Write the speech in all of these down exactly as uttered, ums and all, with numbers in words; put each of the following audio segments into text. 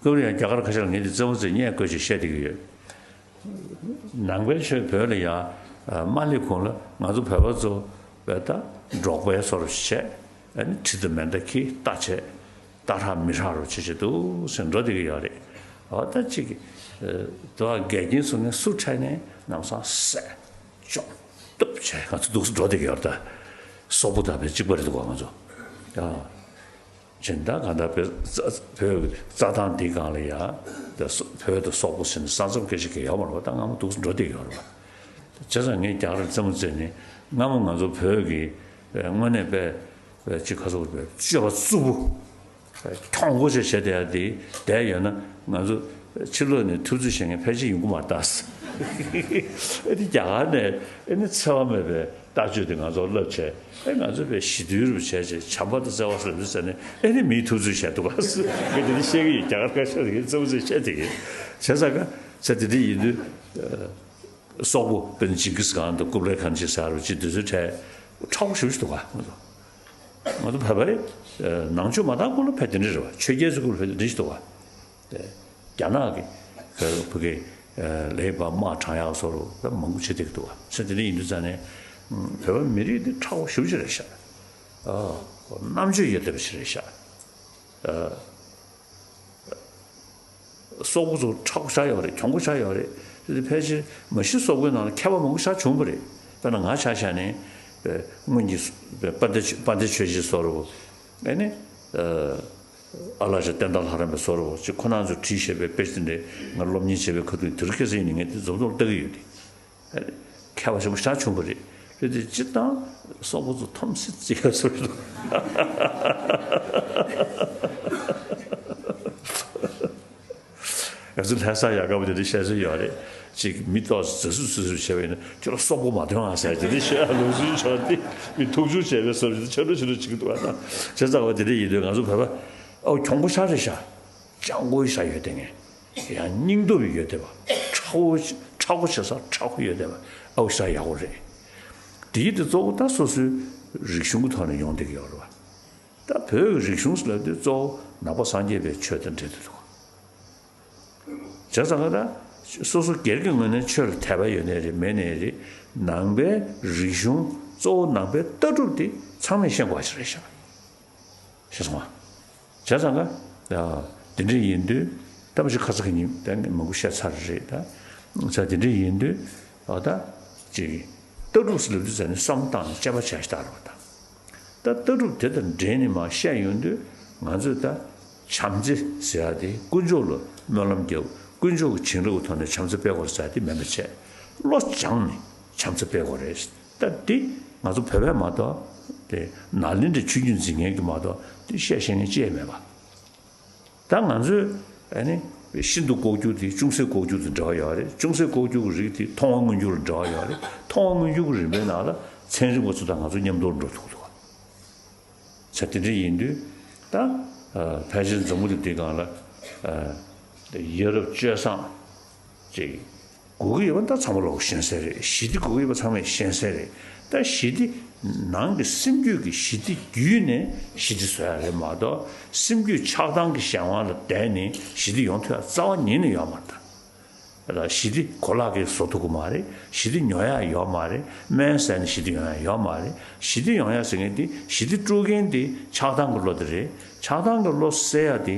སྐབས་རེ་ཡང་རྒྱ་གར་ཁ་ཤས་ལ་ངས་འདི་རྩེད་མོ་རྩེ་སྙད་བཀོད་ཅིག་བཤད་བསྡད་ཀྱི་ཡོད། ནང་པའི་ཆོས་བོད་ལ་ཡང་མ་སླེབས་གོང་ལ་ང་ཚོ་བོད་པ་ཚོ་བས་ད་འབྲོག་པའི་བཟོ་འདྲ་བྱས། ཨ་ནི་གྲི་དང་མེ་མདའ་འཁྱེར་རྟ་བྱས། རྟ་ཧྲག་མི་ཧྲག་རུ་བྱེད་བྱེད་འདུག་ཟེར་འགྲོ་བསྡད་ཀྱི་ཡོད་རེད། འོ་ད་ཅིག་དུ་བ་འགལ་རྐྱེན་སོང་ནས་སུ་འཕྲད་ནས་ལམ་སང་བསད་བཅོམ་གཏུབ་བྱས་ང་ཚོ་འདུག་སེ་འགྲོ་བསྡད་ཀྱི་ཡོད་རེད་ད། སོག་པོ་དང་བས་གཅིག་པ་རེད་འདུག་ག་ང་ཚོ། ཨ། སྦྱིན་བདག་གང་ལྟར་བོད་བོད་རྩྭ་ཐང་འདིའི་སྒང་ལ་ཡ། ད་སོ་བོད་དང་སོག་པོ་ཟེར་ནས་ས་མཚམས་སྐད་ཆ་གང་ཡང་ཡོད་མ་རེད་པ། ད་སྔ་མོ་འདུག་སེ་འགྲོ་བསྡད་ཡོད་རེད་པ། བྱས་ཙང་ངས་རྒྱ་གར་རྩེད་མོ་རྩེས་ནས་སྔ་མོ་ང་ཚོ་བོད་ཀྱི་དངོས་གནས་པའི་ཅིག་ཁ་སོག་པའི་སྤྱོད་པ་རྩུབ་པོ་གྱོང་པོ་ཅིག་བྱས་བསྡད་ཡ་དེ་བསྡད་ཡོད་ན་ང་ཚོ་ཕྱི་ལོགས་ནས་ཐུབ་ཚོད་བྱེད་མཁན་ཕལ་ཆེར་ཡོང་གི་མ་རེད་ད། ཨེ་དེ་རྒྱ་གར་ནས་ཨེ་ནི་འཚེ་བ་མེད་པའི་ལྟ་སྤྱོད་དེ་ང་ཚོར་བསླབ་བྱས། ཨེ་ང་ཚོ་བས་ཞི་དུལ་རུ་བྱས་བྱས་བྱམས་པ་དང་བརྩེ་བ་ཟེར་འདི་ཟེར་ནས་ཨེ་ནི་མིའི་ཐུབ་ཚོད་བྱས་འདུག་ག་ངས་དེ་འདྲ་བཤད་ཀྱི་ཡོད། རྒྱ་གར་སྐད་ཆ་རེད། རྩེད་མོ་རྩེ་བཤད་བསྡད་ཀྱི་བྱས་ཙང་ག་ཚེ་དེ་འདྲ་ཡིན་དུས། སོག་པོ་དཔེར་ན་ཇིང་གིས་ཁཱན་དང་ཀུབ་ལའི་ཁཱན་ཅིག་ཟེར་བ་ཅིག་དུས་ཚོད་འཕྲད་མཁྲེགས་པོ་ཞེ་པོ་ཞིག་འདུག་ག་ང་ཚོ་ང་ཚོ་བོད་པའི་ནང་ཆོས་མ་དར་གོང་ལ་ཕལ་དེ་འདྲ་རེད་པ། ཆོས་རྒྱལ་ཚོའི་སྐབས་ལ་ཕལ་དེ་འདྲ་ཞིག་འདུག་ག་དེ་རྒྱ་ནག་གི་བོད་ཀྱི་ལས་པ་དམག་དྲངས་ཡག་བཟོ་རུ་ད་མང་པོ་བྱེད་བསྡད་ཀྱི་འདུག་ག་ཚེ་དེ་འདྲ་ཡིན་དུས་ཙང་ནས་བོད་པ་མི་རིགས་འདི་མཁྲེགས་པོ་ཞེ་པོ་ཅིག་རེད་ཤག་ཨ། རྣམ་དཔྱོད་ཡོད་བསྡད་པ་ཞིག་རེད་ཤག་ཨ། སོག་པོ་ཚོ་མཁྲེགས་པོ་ཆགས་ཡོད་རེད། གྱོང་པོ་ཆགས་ཡོད་རེད། དེ་ཕལ་ཆེར་མ་གཞི་སོག་པོའི་ནང་ལ་མཁས་པ་མང་པོ་ཞེ་དྲག་བྱུང་བ་རེད། དཔེར་ན་ང་ཆ་བཞག་ནས་སྔོན་གྱི་དཔལ་ལྡན་དཔལ་ལྡན་ཆོས་རྗེ་བཟོ་འདྲ་པོ། ཨེ་ནི། ཨ་ལགས་ཆ་བསྟན་དར་ལྷ་རམས་པ་བཟོ་འདྲ་པོ་ཅིག་ཁོ་རང་ཚོས་བྲིས་བཞག་པའི་དཔེ་ཆ་དེ་འདྲ་ང་སློབ་གཉེར་བྱས་པའི་ཁ་ཐུག་དེ་རིང་ཁ་སང་ནས་ངས་དེ་འཛོམས་འཛོམས་ལྟ་གི་ཡོད་དེ། མཁས་པ་ཆེན་པོ་ཞེ་དྲག་བྱུང་བ་རེད། རེད་དེ་སྤྱིར་བཏང་སོག་པོ་ཚོ་འཐོམ་སེ་བརྩི་ཡག་བཟོ་འདྲ་པོ། ང་ཚོ་ལྷ་ས་ཡག་ག་པོ་དེ་འདྲ་བཤད་སྲོལ་ཡོད་རེད། ཅིག་མི་ཏོག་ཙམ་འཛུལ་ཟུར་འཛུལ་ཟུར་བྱས་པ་ཡིན་ན་ཁྱོད་ལ་སོག་པོ་མ་ཐོན་ཨ་ཟེར་དེ་འདྲ་བཤད་ཡག་ལུགས་སྲོལ་ཆགས་ཏེ་མི་ཐུག་ཚུར་བྱས་པའི་བཟོ་འདྲ་ཆེ་འགྲོ་ཆེ་འགྲོ་བྱེད་ཀྱི་འདུག་ཨ། ད་བྱས་ཙང་བ་དེ་འདྲ་ཡིན་དུས་ང་ཚོ་བོད་པ་ཨོ་གྱོང་པོ་ཞེ་དྲག་རེད་ཤག་ཅང་དགོས་ཤ་ཡོད་དེ་ངས། ཡང་སྙིང་སྟོབས་ཡོད་དེ་བ། མཁྲེགས་པོ་མཁྲེགས་པོ་བྱེད་ས་མཁྲེགས་པོ་ཡོད་དེ་བ། ཨའུ་ཤ་ཡག་པོ་རེད། དེའི་དེ་གཙོ་བོ་ད་སོ་སོའི་རིག་གཞུང་གི་ཐོག་ནས་ཡོང་བསྡད་ཀྱི་ཡོད་རེད་བ། ད་བོད་ཀྱི་རིག་གཞུང་ཟེར་ལབ་དུས་གཙོ་བོ་ནང་པ་སངས་རྒྱས་པའི་ཆོས་དང་འབྲེལ་བསྡད་འདུག་བྱས་ཙང་ད་སོ་སོ་སྒེར་གྱི་ངོས་ནས་ཆོས་ལ་དད་པ་ཡོད་ནའི་རེད་མེད་ནའི་རེད། ནང་པའི་རིག་གཞུང་གཙོ་བོ་ནང་པའི་ལྟ་གྲུབ་དེ་ཚང་མས་ཤེས་དགོས་པ་ཞིག་རེད་ཤག་ཤེས་སོང་ང་། བྱས་ཙང་ཀ། དེ་འདྲ་ཡིན་དུས་ད་མ་གཞི་ཁ་ས་ཁ་ཉིན་ད་ངས་མང་པོ་བཤད་ཚར་རེད་ད། ས་དེ་འདྲ་ཡིན་དུས་ཨ་ད་ཅིག་ལྟ་གྲུབ་ཟེར་ལབ་དུས་ཙ་ནས་བསམ་བློ་བཏང་ནས་དཔྱད་པ་བྱ་ཞིག་ད་རེད་པ་ད། ད་ལྟ་གྲུབ་དེ་དང་འབྲེལ་ནས་མར་བཤད་ཡོང་དུས་ང་ཚོས་ད་བྱམས་བརྩེ་ཟེར་ཡ་དེ་དཀོན་མཆོག་ལ་སྨོན་ལམ་རྒྱབ་དཀོན་མཆོག་གི་བྱིན་རླབས་ཀྱི་ཐོག་ནས་བྱམས་བརྩེ་སྤེལ་དགོས་རེད་ཟེར་ཡ་དེ་མིན་པ་བྱས། བློ་སྦྱངས་ནས་བྱམས་བརྩེ་སྤེལ་དགོས་རེད། ད་འདི་ང་ཚོ་བོད་པས་མ་གཏོགས་དེ་ནཱ་ལེནྡྲའི་ཆོས་བརྒྱུད་འཛིན་མཁན་གྱིས་མ་གཏོགས་དེ་བཤད་ཤེས་མཁན་ཅི་ཡང་མེད་པ། ད་ང་ཚོས་ཨ་ནི་ཤིན་ཏུ་ལྐོག་གྱུར་དེ་ཅུང་ཟད་ལྐོག་གྱུར་དང་འབྲེལ་བ་ཡོད་རེད། ཅུང་ཟད་ལྐོག་གྱུར་གྱི་རིགས་དེ་མཐོང་བ་མངོན་གྱུར་ལ་འབྲེལ་བ་ཡོད་རེད། མཐོང་བ་མངོན་གྱུར་གྱི་རིམ་པའི་ནང་ལ་ཚན་རིག་པ་ཚོ་དང་ང་ཚོ་མཉམ་དུ་འགྲོ་ཐུབ་ཐུབ། ས་དེ་འདྲ་ཡིན་དུས་ད་ཕལ་ཆེར་འཛམ་བུ་གླིང་འདིའི་སྒང་ལ་ཡ་རབས་སྤྱོད་བཟང་ཅིག་དགོས་ཀྱི་ཡོད་པ་ད་ཚང་མ་ལོག་ཤེས་གསལ་རེད། ཞི་བདེ་དགོས་ཀྱི་ཡོད་པ་ཚང་མས་ཤེས་གསལ་རེད། ད་ཞི་བདེ་ནང་གི་སེམས་རྒྱུད་ཀྱི་ཞི་བདེ་བརྒྱུད་ནས་ཞི་བདེ་བཟོ་ཡ་རེད་མ་གཏོགས་སེམས་རྒྱུད་ཆགས་སྡང་གི་གཞན་དབང་ལ་བརྟེན་ནས་ཞི་བདེ་ཡོང་ཐུབ་ཡ་རྩ་བ་ཉིད་ནས་ཡོད་མ་རེད་ད། ཞི་བདེ་གོ་ལག་གིས་བཟོ་ཐུབ་ཀྱི་མ་རེད། ཞི་བདེ་ཉོ་ཡག་ཡོད་མ་རེད། སྨན་ཟས་ནས་ཞི་བདེ་ཡོང་ཡག་ཡོད་མ་རེད། ཞི་བདེ་ཡོང་ཡག་ཟེར་མཁན་དེ་ཞི་བདེ་དཀྲུག་མཁན་དེ་ཆགས་སྡང་གི་བློ་དེ་རེད། ཆགས་སྡང་གི་བློ་སེལ་ཡག་དེ་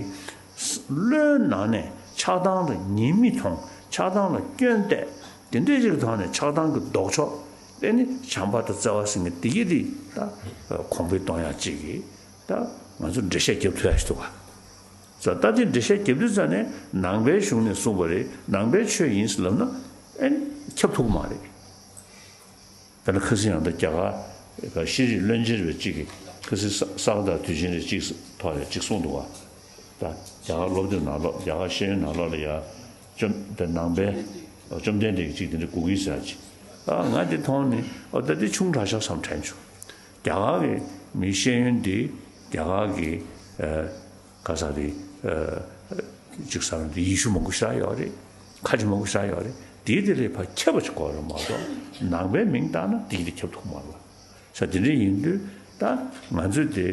བློའི་ནང་ནས་ཆགས་སྡང་ལ་ཉེས་དམིགས་མཐོང་། ཆགས་སྡང་ལ་སྐྱོན་བལྟས། དེ་འདྲའི་ཅིག་གི་ཐོག་ནས་ཆགས་སྡང་གི་ལྡོག་ཕྱོགས་དེ་ནི་བྱམས་པ་དང་བརྩེ་བ་ཟེར་མཁན་དེ་གྱིས་དེ་ད་གོང་འཕེལ་གཏོང་ཡག་ཅིག་གི་ད་ང་ཚོ་འགྲེལ་བཤད་རྒྱབ་ཐུབ་ཡག་ཞིག་འདུག་ག་ད་ལྟ་དེ་འགྲེལ་བཤད་རྒྱབ་དུས་ཙ་ནས་ནང་པའི་གཞུང་ནས་གསུངས་པ་རེད། ནང་པའི་ཆོས་ཡིན་ཟེར་ལབ་ན་ཨེ་ཁྱབ་ཐུབ་ཀྱི་མ་རེད། དཔེར་ན་ཁ་སང་ཡང་ད་རྒྱ་གར་ཤེས་རིག་བློན་ཆེན་རེ་གཅིག་གིས་ཁ་སང་ས་ག་ཟླ་དུས་ཆེན་རེ་གཅིག་ཐོག་ལ་གཅིག་གསུངས་འདུག་ག་ད་རྒྱ་གར་སློབ་དེབ་ནང་ལོགས་རྒྱ་གར་ཤེས་ཡོན་ནང་ལོགས་ལ་ཡ་བཅོམ་དེ་ནང་པའི་བཅོམ་ལྡན་འདས་ཀྱིས་གཅིག་དེ་འདྲ་དགོས་ཀྱི་ཟེར་ཅིག་ཨ་ང་དེ་མཐོང་ནས་ཨོ་ད་དེ་ཆུང་དྲགས་ཤག་བསམ་དྲན་བྱུང་། རྒྱ་གར་གྱི་མི་ཤེས་ཡོན་འདི་རྒྱ་གར་གྱི་ཨ་ག་ས་རེད། ཨ་ཅིག་ས་རུ་འདི་ཡེ་ཤུ་མང་པོ་ཞེ་དྲག་ཡོད་རེད། ཁ་ཆེ་མང་པོ་ཞེ་དྲག་ཡོད་རེད། དེའི་དེ་ལས་ཕར་ཁྱད་པར་ཅིག་དགོས་རེད་མ་གཏོགས་ནང་པའི་མིང་བཏགས་ན་དེའི་དེ་ཁྱབ་ཐུབ་མ་རེད། ས་དེ་འདྲ་ཡིན་དུས་ད་ང་ཚོས་དེ་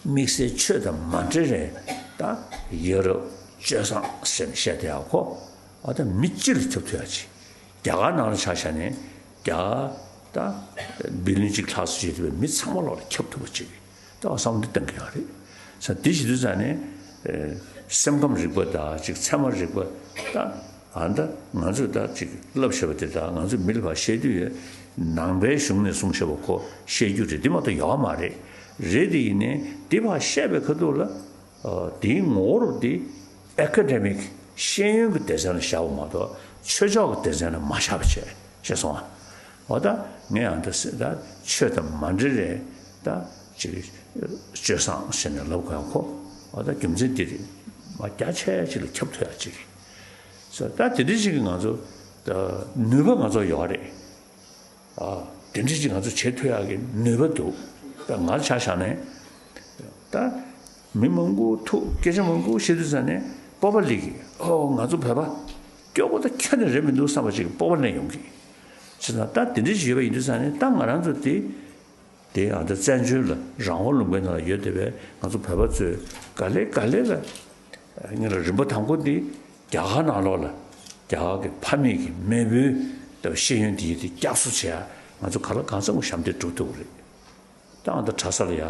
དམིགས་བསལ་ཆོས་དང་མ་འབྲེལ་རེད། ད་ཡ་རབས་ སྤྱོད་བཟང་ཟེར་ནས་བཤད་བསྡད་ཡག་ཁོ། ཨ་ད་མི་སྤྱི་ལ་ཁྱབ་ཐུབ་ཡག་ཅིག་རྒྱ་གར་ནང་ལ་ཆ་བཞག་ནས་རྒྱ་གར་ད་བི་ལིན་གཅིག་ལྷག་ཙམ་བྱེད་ཐུབ་པའི་མི་ཚང་མ་ལོག་ལ་ཁྱབ་ཐུབ་པ་ཅིག་ད་བསམ་བློ་བཏང་གི་ཡོད་རེད། ས་འདི་བྱེད་དུས་ཙང་ནས་སེམས་ཁམས་རིག་པ་དང་ཅིག་ཚད་མ་རིག་པ་ད་ཨ་ད་ང་ཚོས་ད་ཅིག་བསླབ་བྱ་བ་དེ་དག་ང་ཚོས་མི་ལ་ཕར་བཤད་དུས་ཡོད། ནང་པའི་གཞུང་ནས་གསུངས་བཞག་པ་ཁོ་བཤད་རྒྱུ་རེད། འདི་མ་གཏོགས་ཡོད་མ་རེད། རེད་དེ་ཡིན་ནའི་འདི་ཕར་བཤད་པའི་ཁ་ཐུག་ལ། ཨ། དེའི་ངོ་བོར་དེ་ཨེ་ཀ་ཌེ་མིག་ཤེས་ཡོན་གྱི་སྡེ་ཚན་ལ་བཞག་པ་མ་གཏོགས་ཆོས་ཕྱོགས་ཀྱི་སྡེ་ཚན་ལ་མ་བཞག་པ་བྱས་ཤེས་སོང་ཨ། འོ་ད་ངས་ཡང་ད་ཟེར་ད་ཆོས་དང་མ་འབྲེལ་རེད་ད་ཅིག་སྤྱོད་བཟང་ཟེར་ནས་ལབ་དགོས་ཡག་ཁོ། འོ་ད་རྒྱུ་མཚན་འདི་རེད། མ་རྒྱ་ཆེ་ཅིག་ལ་ཁྱབ་ཐུབ་ཡག་ཅིག་རེད། ད་དེ་འདྲ་ཅིག་གིས་ང་ཚོ་ད་ནུས་པ་ང་ཚོ་ཡོད་རེད། ཨ། དེ་འདྲ་ཅིག་ང་ཚོ་བྱེད་ཐུབ་ཡག་གི་ནུས་པ་འདུག་ད་ང་ཆ་བཞག་ནས་ད་མི་མང་པོ་ཐུག་སྐད་ཆ་མང་པོ་བཤད་དུས་ཙ་ནས་སྤོབས་པ་སླེབས་ཀྱི། ཨོ་ང་ཚོ་བོད་པ་སྐྱོ་པོ་ད་ཁྱོན་ནས་རེད་མི་འདུག་བསམ་པ་ཅིག་གི་སྤོབས་པ་སླེབས་ཡོང་གི། བྱས་ཙང་ད་དེ་འདྲ་ཅིག་ཡོད་པ་ཡིན་དུས་ཙ་ནས་ད་ང་རང་ཚོ་དེ་དེ་ཨ་ད་བཙན་བྱོལ་ལ་རང་དབང་ལུང་པའི་ནང་ལ་ཡོད་བསྡད་པའི་ང་ཚོ་བོད་པ་ཚོས་ག་ལེ་ག་ལེ་ལ། ངེད་ལ་རིམ་པ་དང་པོ་འདི་རྒྱ་གར་ནང་ལོགས་ལ་རྒྱ་གར་གྱི་ཕ་མེས་ཀྱི་མེས་པོའི་ད་ཤེས་ཡོན་འདི་ཡིན་དེ་བསྐྱར་གསོ་བྱེད་ཡ་ང་ཚོ་གང་ལ་གང་འཚམ་གྱི་ཞབས་འདེགས་སྒྲུབ་ཐུབ་ཀྱི་རེད། ད་ཨ་ད་གྲྭ་ས་ལ་ཡ་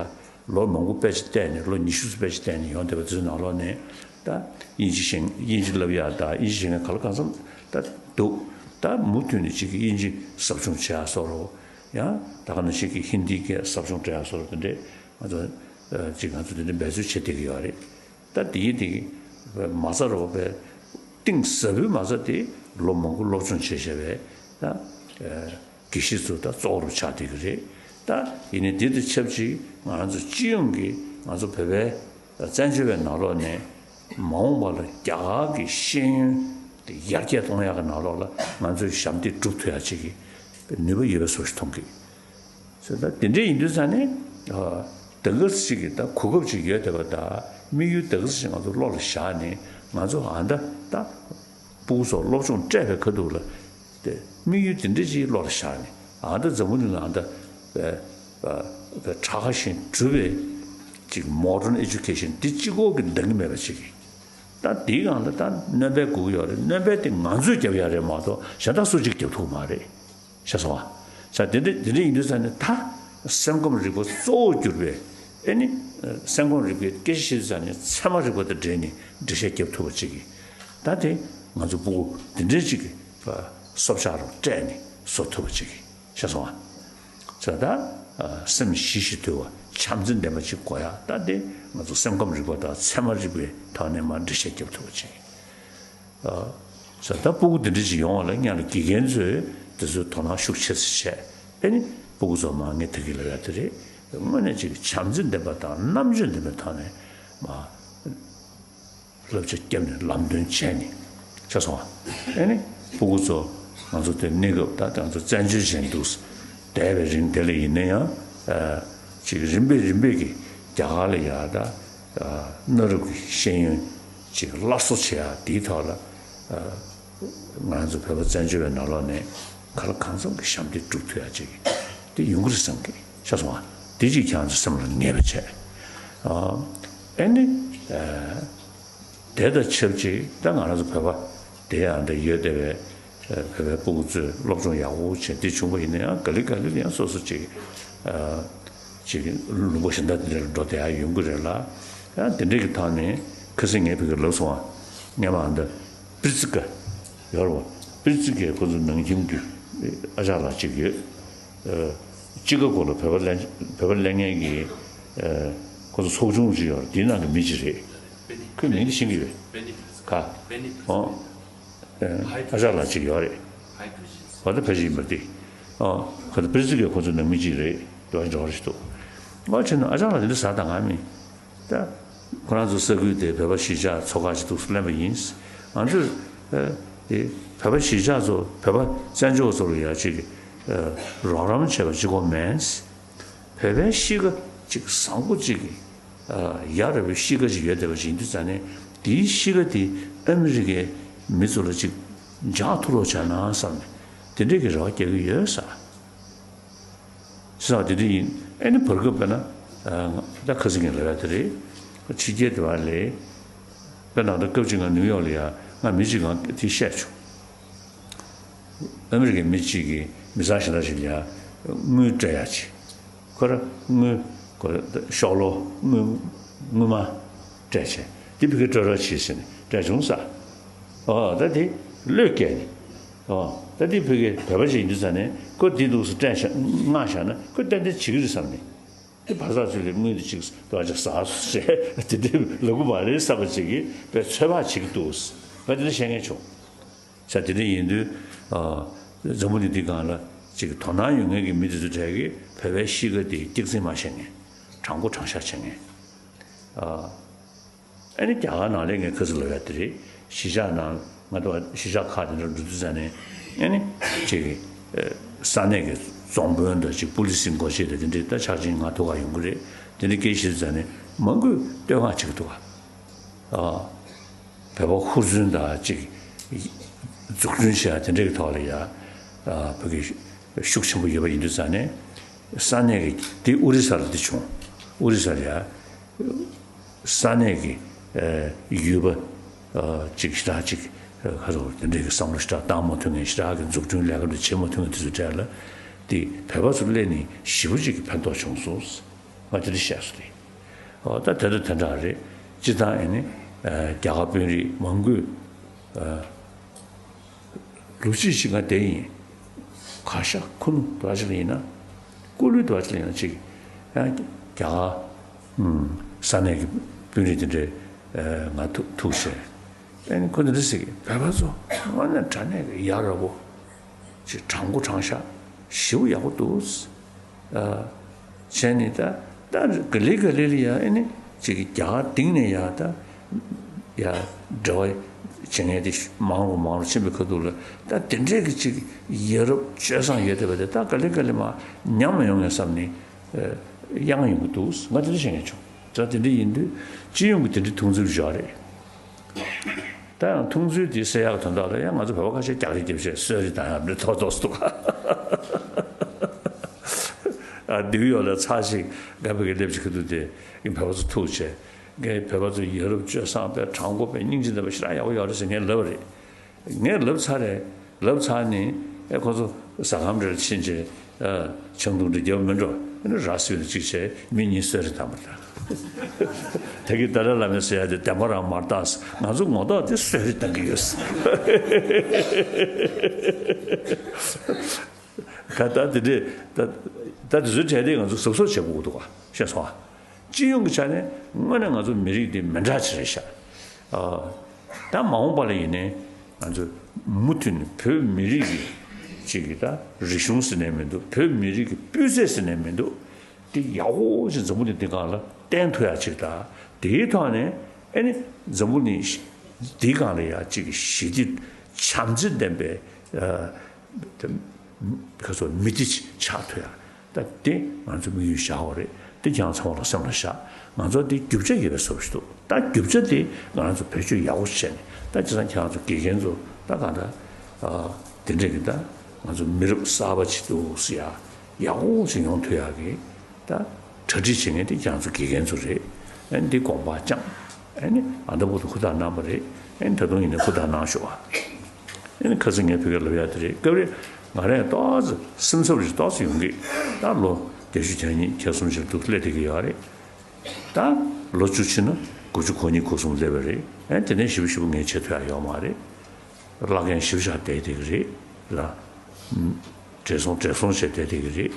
ལོ་མང་པོ་དཔེ་ཆ་བལྟས་ནས་ལོ་ཉི་ཤུ་ཙམ་དཔེ་ཆ་བལྟས་ནས་ཡོང་བསྡད་པ་དེ་ཚོའི་ནང་ལོགས་ནས་ད་དབྱིན་ཇི་ཤེས་དབྱིན་ཇི་བསླབ་ཡ་ད་དབྱིན་ཇི་ཤེས་མཁན་གང་ལ་གང་འཚམ་ད་འདུག་ད་མུ་མཐུད་ནས་ཅིག་གི་དབྱིན་ཇི་ཟབ་སྦྱོང་བྱེད་ཡ་བཟོ་འདྲ་ཡང་ད་ག་ནང་བཞིན་གྱི་ཧིན་དིའི་སྐད་ཟབ་སྦྱོང་སྤྲད་ཡ་བཟོ་འདྲ་དེ་འདྲས་ང་ཚོ་ཅིག་ང་ཚོ་དེ་འདྲ་འབད་རྩོལ་བྱེད་བསྡད་ཀྱི་ཡོད་རེད། ད་དེའི་དེ་མ་རྩ་རོགས་པའི་གཏིང་ཟབ་པོའི་མ་རྩ་དེ་ལོ་མང་པོ་སློབ་སྦྱོང་བྱས་བྱས་པའི་ད་དགེ་བཤེས་ཚོ་ད་གཙོ་བོ་རུ་ཆགས་བསྡད་ཀྱི་རེད། ད་ཡིན་ནའི་དེ་དང་ཆབས་ཅིག་ང་རང་ཚོ་སྤྱི་ཡོངས་ཀྱི་ང་ཚོ་བོད་པའི་བཙན་བྱོལ་བའི་ནང་ལོགས་ནས་མ་འོངས་པ་ལ་རྒྱ་གར་གྱི་ཤེས་ཡོན་དེ་ཡར་རྒྱས་གཏོང་ཡག་གི་ནང་ལོགས་ལ་ང་ཚོས་ཞབས་འདེགས་སྒྲུབ་ཐུབ་ཡག་ཅིག་གི་ནུས་པ་ཡོད་པའི་བཟོ་ཞིག་མཐོང་གི། ཟེར་ད་དེ་འདྲ་ཡིན་དུས་ཙང་ནས་ད་ག་ཟེ་ཅིག་གི་ད་གོ་སྐབས་ཅིག་ཡོད་བསྡད་པ་ད་དམིགས་ཡུལ་ད་ག་ཟེ་ཅིག་ང་ཚོ་བློ་ལ་བཞག་ནས་ང་ཚོ་ཨ་ད་ད་སྤུ་གུ་ཚོ་སློབ་སྦྱོང་སྤྲད་པའི་ཁ་ཐུག་ལ་དེ་དམིགས་ཡུལ་དེ་འདྲ་ཅིག་བློ་ལ་བཞག་ནས་ཨ་ད་འཛམ་བུ་གླིང་ལ་ཨ་ད་པའི་པའི་པའི་གྲགས་ཁ་ཞིག་གྲུབ་པའི་ཅིག་མོ་ཌརན་ཨེ་ཌུ་ཀེ་ཤན་འདི་གཅིག་པོ་གི་འདང་གི་མེད་པ་ཅིག་གི་ད་འདིའི་སྒང་ལ་ད་སྣོན་པ་དགོས་ཀྱི་ཡོད་རེད། སྣོན་པ་དེ་ང་ཚོས་རྒྱབ་ཡ་རེད་མ་གཏོགས་གཞན་དག་སུ་གཅིག་རྒྱབ་ཐུབ་མ་རེད། ཤེས་སོང་ཨ། ས་དེ་འདྲ་དེ་འདྲ་ཡིན་དུས་ས་ནས་ད་སེམས་ཁམས་རིག་པ་གཙོ་བོ་གྱུར་པའི་ཨེ་ནི་སེམས་ཁམས་རིག་པའི་སྐད་ཆ་བཤད་དུས་ས་ནས་ཚད་མ་རིག་པ་དང་འབྲེལ་ནས་འགྲེལ་བཤད་རྒྱབ་ཐུབ་པ་ཅིག་གིས་ད་དེ་ང་ཚོ་སྤུ་གུ་དེ་འདྲའི་ཅིག་གི་སྲོག་ཆགས་རུ་སྤྲད་ནས་བཟོ་ཐུབ་པ་ཅིག་གིས་ཤེས་སོང་ཨ། ས་ད་སེམས་ཞི་ཞིང་དུལ་བ་བྱམས་བརྩེ་ལྡན་པ་ཅིག་དགོས་ཡ་ད་དེ་ང་ཚོ་སེམས་ཁམས་རིག་པ་དང་ཚད་མ་རིག་པའི་ཐོག་ནས་མར་འགྲེལ་བཤད་རྒྱབ་ཐུབ་པ་ཅིག་ས་ད་སྤུ་གུ་འདི་འདྲ་ཅིག་ཡོང་བ་ལ་སྔོན་ལ་དགེ་རྒན་ཚོས་དེ་ཚོའི་དོ་སྣང་ཤུགས་ཆེ་ཙམ་བྱས། ཨེ་ནི་སྤུ་གུ་ཚོ་མར་ངས་ད་གིན་ལབ་ཡ་དེ་རེད། དངོས་གནས་ཅིག་བྱམས་བརྩེ་ལྡན་པ་དང་རྣམ་དཔྱོད་ལྡན་པའི་ཐོག་ནས་མར་བསླབ་བྱ་བརྒྱབ་ནས་ལམ་སྟོན་བྱས་ནས་ཆགས་སོང་བ། ཨེ་ནི་སྤུ་གུ་ཚོ་ང་ཚོ་དེ་གནས་སྐབས་ད་ང་ཚོ་བཙན་བྱོལ་ཅན་འདུག་བསྡད་པའི་རིང་དེ་ལ་ཡིན་ན་ཡང་ཅིག་རིམ་པས་རིམ་པས་ཀྱི་རྒྱ་གར་ལ་ཡ་ད་གནའ་རབས་ཀྱི་ཤེས་ཡོན་ཅིག་སླར་གསོ་བྱེད་ཡ་དེའི་ཐོག་ལ། ང་རང་ཚོ་བོད་པ་བཙན་བྱོལ་བའི་ནང་ལོགས་ནས་གང་ལ་གང་འཚམ་གྱི་ཞབས་འདེགས་སྒྲུབ་ཐུབ་ཡ་ཅིག་དེ་ཡོང་གི་རེད་བསམ་གི་ཤ་སོང་བ། དེ་ཅིག་ཁྱེད་རང་ཚོ་སེམས་ལ་ངེས་པ་བྱས། ཨ་ནི་དེ་དང་ཆབས་ཅིག་ད་ང་རང་ཚོ་བོད་པ་དེ་ཡང་འདྲ་ཡོད་བསྡད་པའི་བོད་པའི་སྤུ་གུ་ཚོས་སློབ་སྦྱོང་ཡག་པོ་བྱས་དེ་བྱུང་བ་ཡིན་ན་ཡང་ག་ལེ་ག་ལེ་ཡང་སོ་སོ་ཅིག་ཅིག་ལུང་པ་གཞན་དག་དེ་འདྲ་ལ་འགྲོ་བསྡད་ཡ་ཡོང་གི་རེད་ལ། ཡང་དེ་འདྲ་གི་ཐོག་ནས་ཁ་སང་ངས་ཕ་གིར་ལབ་སོང་བ། ངས་མ་འདི་པིར་ཙི་ཀ་ཡོད་རེད་བ། པིར་ཙི་ཀའི་ཁོ་ཚོ་ནང་ཁྱིམ་གྱི་ཨ་ཅག་ལགས་གཅིག་ཡོད། ཅི་ཀ་གོ་ལ་བོད་པ་ལེན་བོད་པ་ལེན་མཁན་གྱི་ཁོ་ཚོ་ཚོགས་ཆུང་གཅིག་ཡོད་རེད། དེའི་ནང་གི་མི་གཅིག་རེད། ཁོས་མིང་དེ་ཤེས་ཀྱི་ཡོད། ག་ཨོ། ཨ་ཅག་ལགས་གཅིག་ཡོད་རེད། ང་ད་ཕལ་ཆེར་ཡིན་པ་དེ། ཨ་ཁོ་ད་པིར་ཙི་ཀའི་ཁོ་ཚོ་ནང་མི་གཅིག་རེད། དེ་བ་འཇོག་རེ་ཞིག་འདུག་ཨ་བྱས་ན་ཨ་ཅག་ལགས་དེ་འདྲ་ཟ་དང་ང་མིན། ད་ཁོ་རང་ཚོ་ས་ཁུལ་དེ་བོད་པ་གཞིས་ཆགས་ཚོ་ཁག་ཅིག་འདུག་སེ་ལེན་པ་ཡིན། ང་ཚོས་དེ་བོད་པ་གཞིས་ཆགས་ཚོ་བོད་པ་བཙན་བྱོལ་ཚོ་ལ་ཡ་ཅིག་རོགས་རམ་བྱས་པ་གཅིག་པོ་མིན། བོད་པའི་གཤིས་ཀ་ཅིག་བཟང་པོ་ཅིག་གི་ཡ་རབས་པའི་གཤིས་ཀ་ཅིག་ཡོད་བསྡད་པ་ཅིག་ཡིན་དུས་ཙང་ནས་དེའི་གཤིས་ཀ་དེ་ཨ་མི་རི་ཀའི་མི་ཚོ་ལ་ཅིག་འཇགས་ཐུབ་རོགས་བྱས་ན་བསམ་ནས་དེ་འདྲས་ཀྱི་རེ་བ་རྒྱག་གི་ཡོད་ས། ཟེར་བ་དེ་འདྲ་ཡིན། ཨེ་ནི་བར་སྐབས་དཔེར་ན་ད་ཁ་སང་གི་ལབ་ཡ་དེ་རེད། ཕྱི་རྒྱལ་དེ་བ་ལས། དཔེར་ན་ད་སྐབས་གཅིག་ང་ནིའུ་ཡོག་ལ་ཡ་ང་མི་གཅིག་གང་དེ་བཤད་བྱུང་། ཨ་མི་རི་ཀའི་མི་གཅིག་གིས་མི་ཚང་གཞན་དག་ཅིག་ལ་ཡ་དངུལ་སྤྲད་ཡ་ཅིག་ཁོ་ར་དངུལ་ཁོ་ར་ཤོག་ལོ་དངུལ་དངུལ་མ་སྤྲད་བྱས་འདི་ཕ་གིར་སྤྲོད་རོགས་བྱེད་ཟེར་ནས་སྤྲད་བྱུང་ས། ཨོ་ད་དེ་བློས་བཀལ་ནས་ཨོ་ད་དེ་ཕ་གིར་བོད་པ་ཅིག་ཡིན་དུས་ཙང་ནས་ཁོ་འདི་འདུག་སེ་སྤྲད་བཞག་མངགས་བཞག་ན་ཁོ་ཏན་ཏན་བྱེད་ཀྱི་རེད་བསམ་ནས། དེ་བར་ཐག་ཚོད་ལས་དངུལ་དེ་ཅིག་དོ་ཅིག་ཟ་སོ་ཞེས་དེ་འདྲའི་ལབ་གི་མ་རེད་བསམ་པ་ཅིག་གིས་དཔེ་ཚོད་དཔག་བྱེད་ཀྱི་འདུག་ང་དེ་འདྲ་བཤད་མཁན་བྱུང་། ས་དེ་འདྲ་ཡིན་དུས་ཨ་འཛམ་བུ་གླིང་འདི་སྒང་ལ་ཅིག་དོ་སྣང་ཡོད་མཁན་གྱི་མི་དེ་ཚོ་གྲས་ཀྱིས་བོད་པའི་གཤིས་ཀ་དེ་སྐྱག་རྫུན་མ་བཤད་མཁན། དྲང་པོ་དྲང་བཞག་བྱེད་མཁན། ཨ། ཨ་ནི་རྒྱ་གར་ནང་ལ་ངས་ཁ་སང་ལབ་ཡ་དེ་རེད། གཞིས་ཆགས་ནང་ང་ཚོ་གཞིས་ཆགས་ཁག་དེ་འདྲ་འགྲོ་དུས་ཙང་ནས་ཨ་ནི་ཅིག་ས་གནས་ཀྱི་རྫོང་དཔོན་དང་ཅིག་པུ་ལི་སི་འགོ་བྱེད་དང་དེ་འདྲའི་ད་ཆ་ཆེན་ང་ཐུག་ག་ཡོང་གི་རེད། དེ་འདྲ་སྐད་བཤད་དུས་ཙང་ནས་མང་པོས་བསྟོད་བསྔགས་བྱེད་ཀྱི་འདུག་ག་ཨ། བོད་པ་ཧུར་བརྩོན་དང་ཅིག་འཛུགས་སྐྲུན་བྱེད་ཡ་དེ་འདྲ་གི་ཐོག་ལ་ཡ་ཨ་བོད་ཀྱི་ཤུགས་ཆེན་པོ་ཡོད་པ་ཡིན་དུས་ཙང་ནས་ས་གནས་ཀྱི་དེ་ཨོ་རི་ས་ལ་དེ་བྱུང་། ཨོ་རི་ས་ལ་ཡ། ས་གནས་ཀྱི་ཡུལ་པ་ཅིག་ཞེ་དྲག་ཅིག་ཁ་རོག་དེ་འདྲའི་གི་བསམ་བློ་ཞེ་དྲག་བཏང་མ་ཐུབ་མཁན་ཞེ་དྲག་གི་འཛུགས་སྐྲུན་ལས་ཀ་འདྲ་བྱེད་མ་ཐུབ་མཁན་དེ་ཚོའི་གྲས་ལ་དེ་བོད་པ་ཚོ་སླེབས་ནས་ཞེ་པོ་ཅིག་གི་ཕན་ཐོགས་བྱུང་སོང་། ང་དེ་འདྲ་བཤད་སོང་རེད། ཨོ་ད་དེ་འདྲ་དེ་འདྲ་རེད། སྤྱིར་བཏང་ཨེ་ནི་རྒྱ་གར་དཔོན་རིགས་མང་པོས། ལོ་གཅིག་ཅིག་ང་བསྡད་ཡིན། ག་ཤ་ཁུ་ནུ་འདྲ་ཅིག་ལ་ཡིན་ན། སྐུ་ལུས་འདྲ་ཅིག་ལ་ཡིན་ན་ཅིག་ཡང་རྒྱ་གར་ས་གནས་ཀྱི་དཔོན་རིགས་དེ་འདྲས་ང་ཐུག་ཐུག་བྱས། ཨ་ནི་ཁོ་འདི་འདྲ་ཟེར་གི་བོད་པ་ཚོ་དངོས་གནས་དྲང་གནས་ཀྱི་ཡ་རབས་པོ། ཅིག་དྲང་པོ་དྲང་བཞག་ཞེ་པོ་ཡག་པོ་འདུག་ཨ། བྱས་ནས་ད་ད་ག་ལེ་ག་ལེ་ལ་ཡ་ཨེ་ནི་ཅིག་གི་རྒྱ་གར་སྟེང་ནས་ཡ་ད་ཡ་འབྲེལ་བ་བྱེད་མཁན་དེ་མང་རུ་མང་རུ་ཕྱིན་པའི་ཁ་ཐུག་ལ་ད་དེ་འདྲས་ཀྱི་ཅིག་ཡ་རབས་སྤྱོད་བཟང་ཡོད་བསྡད་པ་དེ་ད་ག་ལེ་ག་ལེ་མར་ཉམས་མ་ཡོང་ངས་བསམ་ནས་གཡེང་ཡོང་གི་འདུག་ང་དེ་འདྲ་བཤད་མཁན་བྱུང་། ད་དེ་འདྲ་ཡིན་དུས་སྤྱི་ཡོངས་ཀྱི་དེ་འདྲའི་མཐོང་ཚུལ་བཞག་རེད། ད་ཡང་མཐོང་ཚུལ་དེ་གསལ་ཡག་དོན་དག་ལ་ཡང་ང་ཚོ་བོད་པ་ཁ་ཤས་རྒྱག་རེས་རྒྱབ་བྱས་གསོད་རེས་བཏང་ཡག་འདྲ་ཐོག་ཐོག་སུ་འདུག་ཨ་ནིའུ་ཡོག་ལ་ཚར་ཞིག་ང་བོད་ཀྱི་སླེབས་ཀྱི་ཁ་ཐུག་དེ་ཡིན་བོད་པ་ཚོ་ཐུག་བྱས་ངས་བོད་པ་ཚོ་ཡ་རབས་སྤྱོད་བཟང་པའི་དྲང་པོ་པའི་སྙིང་རྗེ་ལྡན་པ་ཞེ་དྲག་ཡག་པོ་ཡོད་རེད་ཟེར་ངས་ལབ་པ་རེད། ངས་ལབ་ཚར་རེད། ལབ་ཚར་ནས་ཨེ་ཁོ་ཚོ་ཟ་ཁང་འདྲ་ཕྱིན་བྱས་ཨ་ཆང་འཐུང་འདྲ་རྒྱབ་མི་འགྲོ། ཨ་ནི་ར་བཟི་བའི་ཅིག་བྱས་མི་གཉིས་གསོད་རེས་བཏང་བ་དང་། ད་གིན་ཏཱ་ལའི་བླ་མས་ཟེར་ཡ་དེ་བདེན་པ་རང་མ་རེད་ད། ང་ཚོ་ངོ་ཐོག་དེ་གསོད་རེས་བཏང་གི་ཡོད། ད་ད་དེ་འདྲས་ད་ད་དེ་ཚོའི་གྲས་དེ་ང་ཚོ་གཟབ་གཟབ་བྱེད་དགོས་འདུག་ག་ཤེས་སོང་ཨ། སྤྱི་ཡོངས་ཀྱི་ཆ་ནས་དངོས་གནས་ང་ཚོ་མི་རིགས་འདི་མི་འདྲ་ཅིག་རེད་ཤག་ཨ། ད་མ་འོངས་པ་ལ་ཡིན་ནའི་ང་ཚོ་མུ་མཐུད་ནས་བོད་མི་རིགས་ཀྱི་ཅིག་གི་ད་རིག་གཞུང་ཟེར་ནའི་མི་འདུག་བོད་མི་རིགས་ཀྱི་སྤུས་ཚད་ཟེར་ནའི་མི་འདུག་དེ་ཡག་པོ་ཞིག་འཛམ་བུ་གླིང་འདི་སྒང་ལ་བསྟན་ཐུབ་ཡག་ཅིག་དང་དེའི་ཐོག་ནས་ཨེ་ནི་འཛམ་བུ་གླིང་འདིའི་སྒང་ལ་ཡག་ཅིག་གི་ཞི་བདེ་བྱམས་བརྩེ་ལྡན་པའི་ཨ། དེ་ཁ་སོ་མི་སྡེ་ཆགས་ཐུབ་ཡ། ད་དེ་ང་ཚོ་དམིགས་ཡུལ་བཞག་པ་རེད། དེ་ཁྱེད་རང་ཚང་མ་ལ་སེམས་ལ་བཞག་ང་ཚོ་དེ་རྒྱུ་ཆ་ཡོད་པའི་བཟོ་ཞིག་འདུག་ད་རྒྱུ་ཆ་དེ་ང་རང་ཚོ་བེད་སྤྱོད་ཡག་པོ་བྱས་ནས་ད་བྱས་ཙང་ཁྱེད་རང་ཚོ་དགེ་རྒན་ཚོ་ད་གང་ལྟར་དེ་འདྲས་ཀྱི་ད་ང་ཚོ་མི་རབས་གསར་པ་ཅིག་འདུག་ཟེར་ཡ་ཡག་པོ་ཞིག་ཡོང་ཐུབ་ཡ་གི་ད་གྲ་སྒྲིག་བྱེད་མཁན་དེ་ཁྱེད་རང་ཚོ་དགེ་རྒན་ཚོ་རེད། ཨ་ནི་འདི་དགོངས་པ་བཅངས། ཨ་ནི་ཨ་མདའ་བུ་དུ་ཧུར་ཐག་གནང་བ་རེད། ཨ་ནི་ད་དུང་ཡིན་ན་ཧུར་ཐག་གནང་ཤོག་ཨ། ཨ་ནི་ཁ་སང་ངས་བོད་སྐད་ལབ་ཡ་དེ་རེད། སྐབས་རེ་ང་རང་ཏོག་ཙམ་སེམས་འཚབ་རེ་ཏོག་ཙམ་ཡོང་གི་ད་ལོ་བརྒྱད་ཅུ་གྱ་གཉིས་གྱ་གསུམ་ཞིག་འདུག་སླེབས་བསྡད་ཀྱི་ཡོད་རེད། ད་ལོ་བཅུ་ཕྱིན་ན་དགུ་བཅུ་གོ་གཉིས་གོ་གསུམ་སླེབས་པ་རེད། ཨ་ནི་དེ་ནས་ཞིབ་ཞིབ་ངས་བྱེད་ཐུབ་ཡ་ཡོད་མ་རེད། བླ་རྒན་ཞིབ་ཆ་བསྡད་བསྡད་ཀྱི་རེད་ལ། བགྲེས་སོང་བགྲེས་སོང་བྱས་བསྡད་བསྡད་ཀྱི་རེད།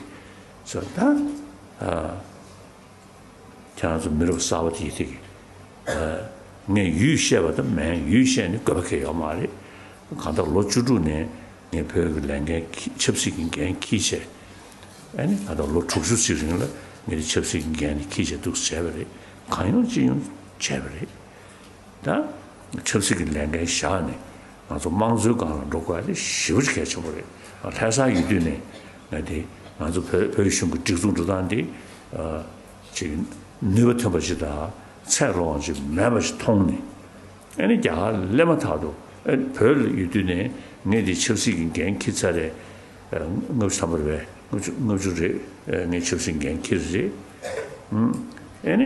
ཟེར་ད། ཨ། ཁྱེད་རང་ཚོ་མི་རབས་གསར་པ་དེ་ཡིན་དེ་གི། ཨ། ངས་ཡུལ་བཤད་པ་དང་མིན་ཡུལ་བཤད་ནི་དགོས་པ་གང་ཡོད་མ་རེད། གང་ལྟར་ལོ་བཅུ་དྲུག་ནས་ངས་བོད་ཀྱི་ལས་འགན་འཁྱེར་ཆབ་སྲིད་ཀྱི་འགན་འཁྱེར་བྱས། ཨ་ནི་གང་ལྟར་ལོ་དྲུག་ཅུ་ཅིག་རིང་ལ་ངས་དེ་ཆབ་སྲིད་ཀྱི་འགན་དེ་འཁྱེར་བྱས་འདུག་བྱས་པ་རེད། གང་ཡོང་ཅི་ཡོང་བྱས་པ་རེད། ད་ཆབ་སྲིད་ཀྱི་ལས་འགན་བཞག་ནས་ང་ཚོ་དམངས་གཙོའི་སྒང་ལ་འགྲོ་དགོས་ཡ་དེ་ཞེ་པོ་ཅིག་གལ་ཆེན་པོ་རེད། ལྷ་ས་ཡོད་དུས་ནས་ང་དེ་ང་ཚོ་བོད་བོད་གཞུང་གི་སྒྲིག་འཛུགས་འགྲོ་སྟངས་དེ་ཅིག་ནུས་པ་ཐོན་པ་ཅིག་དང་ཚད་ལོངས་ཅིག་མེད་པ་ཞིག་མཐོང་ནས་ཨ་ནི་རྒྱ་གར་སླེབས་མ་ཐག་ཏུ་ཨ་བོད་ལ་ཡོད་དུས་ནས་ངས་དེ་ཆབ་སྲིད་ཀྱི་འགན་འཁྱེར་ཚར་རེད། ལྔ་བཅུ་ཐམ་པ་རེད་པས། ལྔ་བཅུ་ལྔ་བཅུ་རེད། ངས་ཆབ་སྲིད་འགན་འཁྱེར་རེད། ཨ་ནི་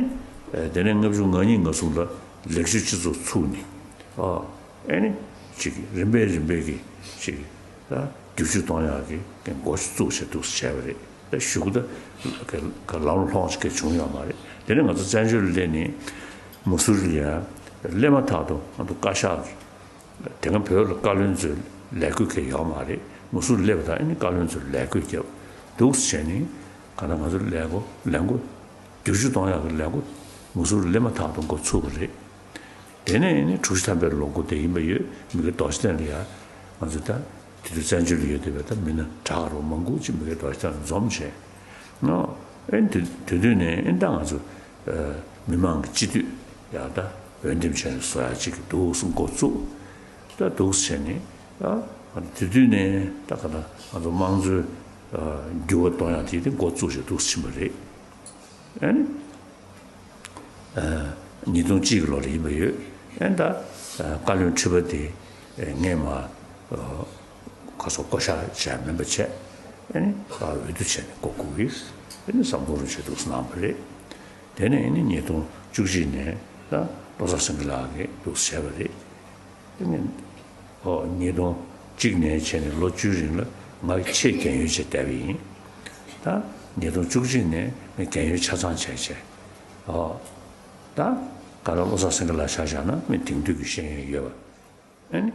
དེ་ནས་ལྔ་བཅུ་ང་གཉིས་ང་གསུམ་ལ། ལེགས་བཅོས་སྤྱི་ཚོགས་ཚུགས་ནས། ཨ་ཨེ་ནི་ཅིག་རིམ་པས་རིམ་པས་ཀྱི་ཅིག་ད་བསྒྱུར་བཅོས་གཏོང་ཡག་གི་འགོ་བཙུགས་བྱས་འདུག་བྱས་པ་རེད། ད་གཞུག་གུ་ད་ལམ་ལྷོང་ཅིག་བྱུང་ཡོད་མ་རེད། དེ་ནས་ང་ཚོ་བཙན་བྱོལ་ལ་སླེབས་ནས་མུ་སུ་རི་ལ་ཡ་སླེབས་མ་ཐག་ཏུ་ང་ཚོ་བཀའ་ཤག་གི་དེ་སྔ་བོད་ལ་བཀའ་བློན་ཚོའི་ལས་བགོས་གང་ཡང་ཡོད་མ་རེད། མུ་སུ་རི་སླེབས་པ་དང་ཨེ་ནི་བཀའ་བློན་ཚོའི་ལས་བགོས་བརྒྱབ་འདུག་བྱས་ནས་གང་ལྟར་ང་ཚོ་ལས་འགོ་ལས་འགོ་བསྒྱུར་བཅོས་གཏོང་ཡག་གི་ལས་འགོ་མུ་སུ་རི་སླེབས་མ་ཐག་ཏུ་འགོ་ཚུགས་པ་རེད། དེ་ནས་ནི་དྲུག་ཅུ་ཐམ་པའི་ལོ་འགོ་དེ་ཡིན་པ་ཡོད། མི་དགེ་རྡོ་རྗེ་གདན་ལ་ཡ་ང་ཚོ་ད་དེ་དུས་བཙན་བྱོལ་ལ་ཡོད་བསྡད་པའི་ད་མི་སྣ་གྲགས་རོགས་མང་པོ་ཅིག་མི་དགེ་རྡོ་རྗེ་གདན་ལ་འཛོམས་བྱས་ནོ། ཨེ་དེ་དེ་དུས་ནས་ཨེ་ད་ང་ཚོ་མི་མང་གི་སྤྱི་འཐུས་ཡ་ད་འོས་འདེམས་བྱས་ནས་བཟོ་ཡ་ཅིག་གི་འདུག་སེ་འགོ་བཙུགས། ད་འདུག་སེ་བྱས་ནས་ད་དེ་དུས་ནས་ད་ག་ད་ང་ཚོ་དམངས་གཙོའི་འགྱུར་བ་གཏོང་ཡ་དེ་དེ་འགོ་བཙུགས་བྱས་འདུག་སེ་ཕྱིན་པ་རེད། ཨ་ནི། ཉིས་སྟོང་གཅིག་གི་ལོ་ལ་ཡིན་པ་ཡོད། ཨ་ནི་ད་བཀའ་བློན་ཁྲི་པ་དེ་ངས་མ་ག་སོ་བསྐོ་བཞག་བྱས་མིན་པ་བྱས། ཨ་ནི་འོས་བསྡུ་བྱས་ནས་བསྐོ་བསྐོ་གི། ཨ་ནི་བསམ་བློ་རུ་བྱས་འདུག་གནང་བ་རེད། དེ་ནས་ཨ་ནི་ཉིས་སྟོང་བཅུ་གཅིག་ནས་ད་བློ་བཟང་སེང་གེ་ལགས་ཀྱིས་འདུག་བྱས་པ་རེད། དེ་ནས་ཨོ་ཉིས་སྟོང་གཅིག་ནས་བྱས་ནས་ལོ་བཅུའི་རིང་ལ་ང་ཆེས་རྒན་ཡོལ་བྱས་བསྡད་པ་ཡིན། ད་ཉིས་སྟོང་བཅུ་གཅིག་ནས་ངས་རྒན་ཡོལ་ཆ་ཚང་བྱས་བྱས། ཨོ། ད་ག་ར་བློ་བཟང་སེང་གེ་ལགས་ཆ་བཞག་ན་མི་དེང་དུས་ཀྱི་ཤེས་ཡོན་ཡོད་པ། ཨེ་ནི།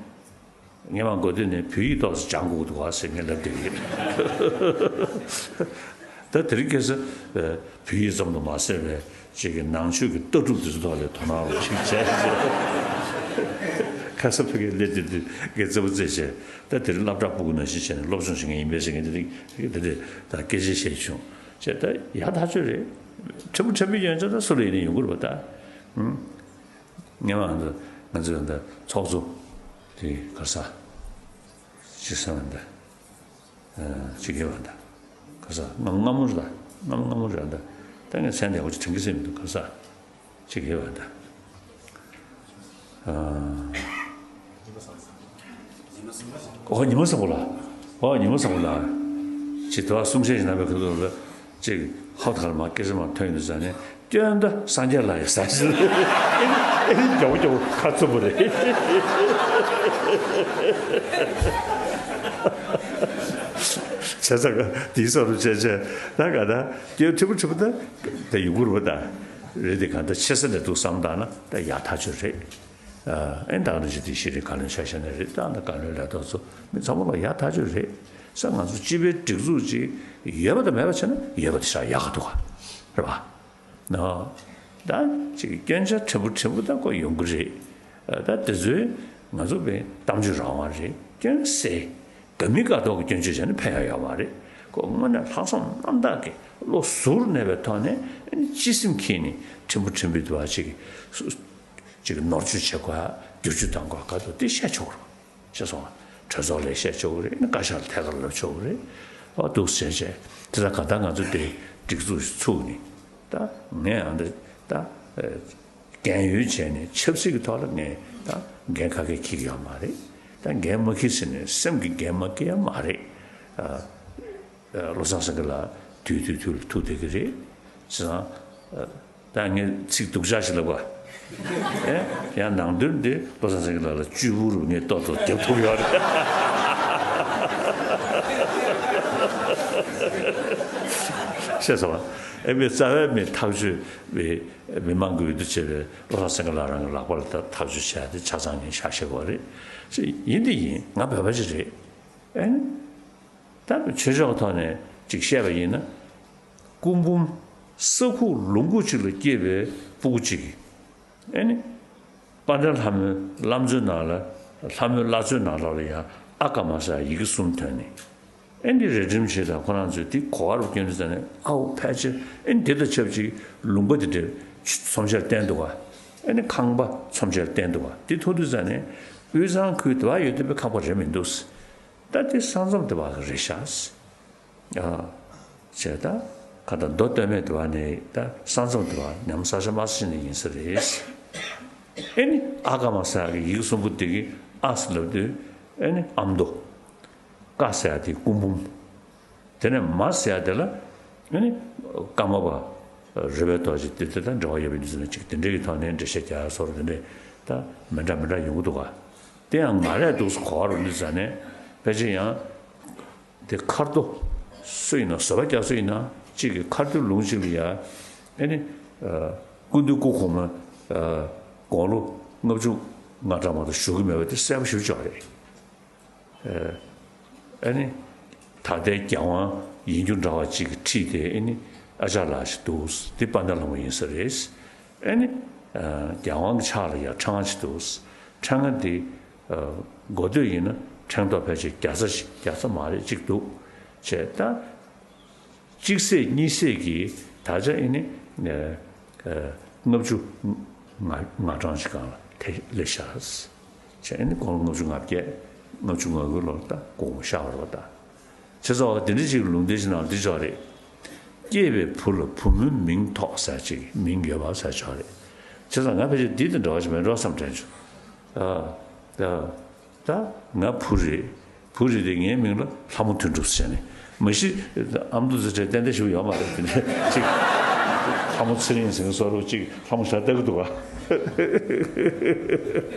ངས་མ་འགོ་སྟོད་ནས་བོད་ཡིག་ཏོག་ཙམ་སྦྱང་དགོས་འདུག་བ་ཟེར་ངས་ལབ་བསྡད་ཡོད། ད་དེ་རིང་ཁ་སང་བོད་ཡིག་ཙམ་དུ་མ་ཟད་པའི་ཅིག་གི་ནང་ཆོས་ཀྱི་ལྟ་གྲུབ་དེ་ཚོ་ཐོག་ལ་དོ་སྣང་རོགས་ཞིག་བྱས། ཁ་སང་ཕ་གིར་སླེབས་དུས་དུས་ངས་རྩེད་མོ་རྩེས་བྱས། ད་དེ་རིང་སློབ་གྲྭ་སྤུ་གུ་ནང་བཞིན་བྱས་ནས་སློབ་སྦྱོང་བྱེད་མཁན་ཡིན་པས་ཟེར་མཁན་དེ་རིང་དེ་རིང་ད་སྐད་ཆ་བཤད་བྱུང་བྱས། ད་ཡག་ཐག་ཆོད་རེད། ཕྲན་བུ་ཕྲན་བུ་ཡོན་ཆབ་ད་སུ་ལ་ཡིན་ན་ཡོང་གི་རེད་པ་ད། ཨུམ། ངས་མ་ང་ཚོ་ང་ཚོ་ད་ཚོགས་གཙོ་དེ་ག་ས་ཅི་ས་མ་ད་ཅི་གེ་བ་ད་ག་ས་སྔ་སྔ་མོ་རེད། ད་སྔ་མོ་སྔ་མོ་རེད། ད་ད་ངས་མཚན་དེ་འོ་ཅི་དྲན་གི་སེམས་མི་འདུག་ག་ས་ཅི་གེ་བ་ད། ཨོ་ཉི་མ་བཟང་པོ་ལགས། ཨོ་ཉི་མ་བཟང་པོ་ལགས། ཅིག་དོ་བ་གསུང་བཤད་ཞིག་གནང་བའི་ཁ་ཐུག་ལ་ཅིག་ཧོབ་ཐག་ལ་མ་སྐད་ཆ་མ་ཐོན་ཡོང་དུས་ཙང་ནས་སྐྱོན་ད་སངས་རྒྱས་ལ་ཡི་ཟ་ཞིག་ཨེ་ནི་ཨེ་ནི་རྒྱ་བོ་རྒྱ་བོ་ཁ་ཚུམ་པོ་རེད། བྱས་ཙང་དེའི་བཟོ་འདྲ་བྱས་བྱས་ད་ག་ད་སྐྱོན་ཕྲུ་གུ་ཕྲུ་གུ་ད་ད་ཡུ་གུར་བ་ད་རེད། དེ་ག་ད་ཆེ་ས་ནས་འདུག་བསམ་བཏང་ན་ད་ཡག་ཐག་ཆོད་རེད། ཨེ་ད་ག་ནང་བཞིན་དེ་ཤེས་རིག་བཀའ་བློན་ཆ་བཞག་ན་རེད། ད་ད་བཀའ་བློན་ལས་ཐོག་ཚོ་མི་ཚང་མ་ལ་ཡག་ཐག་ཆོད་རེད། ས་ང་ཚོ་སྤྱི་པའི་སྒྲིག་འཛུགས་ཅིག་ཡོད་པ་དང་མེད་པ་བྱས་ན་ཡོད་པ་དེ་ཤ་ཡག་ག་འདུག་ག་རེད་པ། ནོ། ད་ཅིག་སྐྱོན་ཆ་ཕྲན་བུ་ཕྲན་བུ་ད་ཁོ་ཡོང་གི་རེད། ད་དེ་ཚོའི་ང་ཚོ་པའི་གཏམ་བརྗོད་རང་དབང་རེད། སྐྱོན་སེ། ག་མི་དགའ་མདོག་གི་སྐྱོན་བརྗོད་བྱས་ན་ཕན་ཡོན་ཡོད་མ་རེད། ཁོ་དངོས་གནས་ལྷག་བསམ་རྣམ་དག་གིས་བློ་གཟུར་གནས་པའི་ཐོག་ནས་སྤྱི་སེམས་ཁྱེར་ནས་ཕྲན་བུ་ཕྲན་བུའི་དུ་བ་ཅིག་ཅིག་ནོར་བཅོས་བྱེད་དགོས། བསྒྱུར་བཅོས་གཏང་དགོས་ག་དུ་དེ་བཤད་ཆོག་རོགས། ཤེས་སོང་ང་། གྲོས་ཚོགས་ལ་བཤད་ཆོག་གི་རེད། བཀའ་ཤག་ལ་ཐད་ཀར་ལབ་ཆོག་གི་རེད། ཨ་འདུག་སེ་བྱས་བྱས་དེ་ད་ག་ད་ང་ཚོ་དེ་སྒྲིག་འཛུགས་ཤིག་ཚུགས་ནས་ད་ངས་ཨ་འདི་ད་རྒན་ཡོལ་བྱས་ནས་ཆབ་སྲིད་ཀྱི་ཐོག་ལ་ངས་ད་འགན་ཁ་ཁེ་འཁྱེར་གྱི་ཡོད་མ་རེད། ད་འགན་མ་འཁྱེར་ཟེར་ནས་སེམས་ཀྱི་འགན་མ་འཁྱེར་ཡ་མ་རེད། ཨ། བློ་བཟང་སེང་གེ་ལགས་དུས་དུས་དུས་ལ་ཐུག་བསྡད་ཀྱི་རེད། བྱས་ཙང་། ད་ངས་ཚིག་སྡུག་ཅག་ཞིག་ལབ་ག་ཨེ། ཡང་ནང་དོན་འདི་བློ་བཟང་སེང་གེ་ལགས་ལ་གཅུས་བུར་ངས་ཏོག་ཏོག་རྒྱབ་ཐུབ་ཡོད་རེད། ཤེས་སོང་ཨ། ཨེ་མི་རྩ་བའི་མི་ཐག་གཅོད་པའི་མི་མང་གི་འོས་བསྡུ་བྱས་པའི་བློ་བཟང་སེང་གེ་ལགས་རང་གི་ལག་པ་ལ་ད་ཐག་གཅོད་བྱས་ཏེ་ཆ་ཚང་ངས་བཞག་ཤེས་དགོས་རེད། ཡིན་དེ་ཡིན། ང་བོད་པ་ཅིག་རེད། ཨེ། ད་ཆོས་ཕྱོགས་ཐོག་ནས་ཅིག་བཤད་པ་ཡིན་ན། སྐུ་འབུམ་ས་ཁུག་ལུང་ཁུག་ཅིག་ལ་སྐྱེས་པའི་སྤུ་གུ་ཅིག་གིས། ཨེ་ནི། དཔལ་ལྡན་ལྷ་མོའི་བླ་མཚོའི་ནང་ལ་ལྷ་མོའི་བླ་མཚོའི་ནང་ལོགས་ལ་ཡང་ཨ་ཀ་མ་ས་ཡི་གེ་གསུམ་ཐོན་ནས། ཨེ་འདི་རས་ཁྲིམས་ཆེ་དང་ཁོ་རང་ཚོས་འདི་གོ་བ་རུ་སྐྱོན་དུས་ཙ་ནས་ཨའོ་ཕལ་ཆེར་ཨེ་འདི་དང་ཆབས་ཅིག་ལུང་པ་འདི་འདྲའི་ཚོམས་ཆེར་བསྟན་འདུག་ག་ཨེ་ནི་ཁང་པ་ཚོམས་ཆེར་བསྟན་འདུག་ག་འདི་མཐོང་དུས་ཙ་ནས་དབུས་གཙང་ཁུལ་དེ་བ་ཡོད་བསྡད་པའི་ཁང་པ་རེད་མི་འདུག་ད་དེ་ས་མཚམས་དེ་བ་རེད་ཤག་ཨ། བྱས་ད་ག་ད་མདོ་སྟོད་སྨད་དེ་བ་ནས་ད་ས་མཚམས་དེ་བ་ཉམས་ས་ཆ་མ་ས་ཆ་ནས་ཡིན་ས་རེད། ཨེ་ནི་ཨ་ཀ་མ་ས་ཡ་གི་ཡིག་གསུམ་པོ་དེ་གི་ཨ་ས་ལབ་དུས་ཨེ་ནི་ཨ་མདོ། ཀ་ཟེར་ཡ་དེ་སྐུ་འབུམ། དེ་ནས་མ་ཟེར་ཡ་དེ་ལ་ཨེ་ནི་ཀརྨ་པ། རོལ་པའི་རྡོ་རྗེ་དེ་དེ་དང་འབྲེལ་བ་ཡོད་པའི་ཡིན་ཙང་ནས་ཅིག་དེ་འདྲའི་གི་ཐོག་ནས་འགྲེལ་བཤད་རྒྱག་ཡ་སོགས་དེ་འདྲས་ད་མི་འདྲ་མི་འདྲ་ཡོང་གི་འདུག་ག་དེ་ཡང་ང་རས་འདུག་སེ་གོ་བ་རུ་འདི་ཙང་ནས་ཕལ་ཆེར་ཡང་དེ་མཁར་རྡོ་སུ་ཡིན་ན་བཟོ་པ་རྒྱག་སུ་ཡིན་ན་གཅིག་གི་མཁར་རྡོའི་ལུང་གཅིག་ལ་ཡ་ཨེ་ནི་སྐུ་མདུན་སྐུ་གོང་མ་དགུང་ལོ་ལྔ་བཅུ་ང་གྲངས་མ་གཏོགས་བཞུགས་ཀྱི་མེད་པ་དེ་གསལ་པོ་ཞེ་པོ་ཅིག་རེད། ཨ་ནི། ད་ལྟའི་རྒྱལ་དབང་ཡིན་རྒྱུ་འདྲ་བ་གཅིག་གི་ཁྲིད་དེ་ཨ་ནི་ཨ་ཅག་ལགས་ཤིག་འདུག་འདི་དཔལ་ལྡན་ལྷ་མོ་ཡིན་ས་རེད། ཨ་ནི། རྒྱལ་དབང་གི་ཕྱག་ལ་ཡ་ཕྲེང་བ་ཅིག་འདུག་ཕྲེང་བ་འདི། གོ་ཐོས་ཡིན་ན་ཕྲེང་རྡོག་ཕལ་ཆེར་བརྒྱ་རྩ་ཞིག་བརྒྱ་རྩ་མ་རེད་གཅིག་འདུག་བྱས་ད། གཅིག་ཚད་གཉིས་ཚད་ཀྱི་ད་ཆ་ཨེ་ནི། ལྔ་བཅུ་ང་ང་གྲངས་ཤིག་སྒང་ལ་དེ་སླེབས་ཤག་བྱས་ཨེ་ནི་དགུང་ལོ་ལྔ་བཅུ་ང་བརྒྱད་ལྔ་བཅུ་ང་དགུ་ལོར་ད་དགུང་ལོ་ཤར་བ་རེད་པ་ད། བྱས་ཙང་བ་དེ་འདྲ་ཅིག་ལུང་བསྟན་ཞིག་ནང་འདི་ཅོག་རེད། སྐྱེས་པའི་བུ་ལ་བུ་མོའི་མིང་ཐོགས་ཟེར་ཅིག་མིང་ཡོད་པ་ཟེར་ཅོག་རེད། བྱས་ཙང་ང་ཕལ་ཆེར་འདི་དང་འདྲ་བ་ཞིག་མེད་འགྲོ་བསམ་དྲན་བྱུང་། ཨ། ཨ། ད་ང་བུ་རེད། བུ་རེད་དེ་ངའི་མིང་ལ་ལྷ་མོ་དོན་གྲུབ་ཟེར་ནས་མ་གཞི་ཨ་མདོ་ཚེ་ཁྲལ་ཏན་ཏན་ཞུ་ཡོད་མ་རེད་དེ་ནས་ཅིག་ལྷ་མོ་ཚེ་རིང་ཟེར་མཁན་བཟོ་འདྲ་ཅིག་ལྷ་མོ་ཞེ་དྲག་ལྟ་གི་འདུག་ག་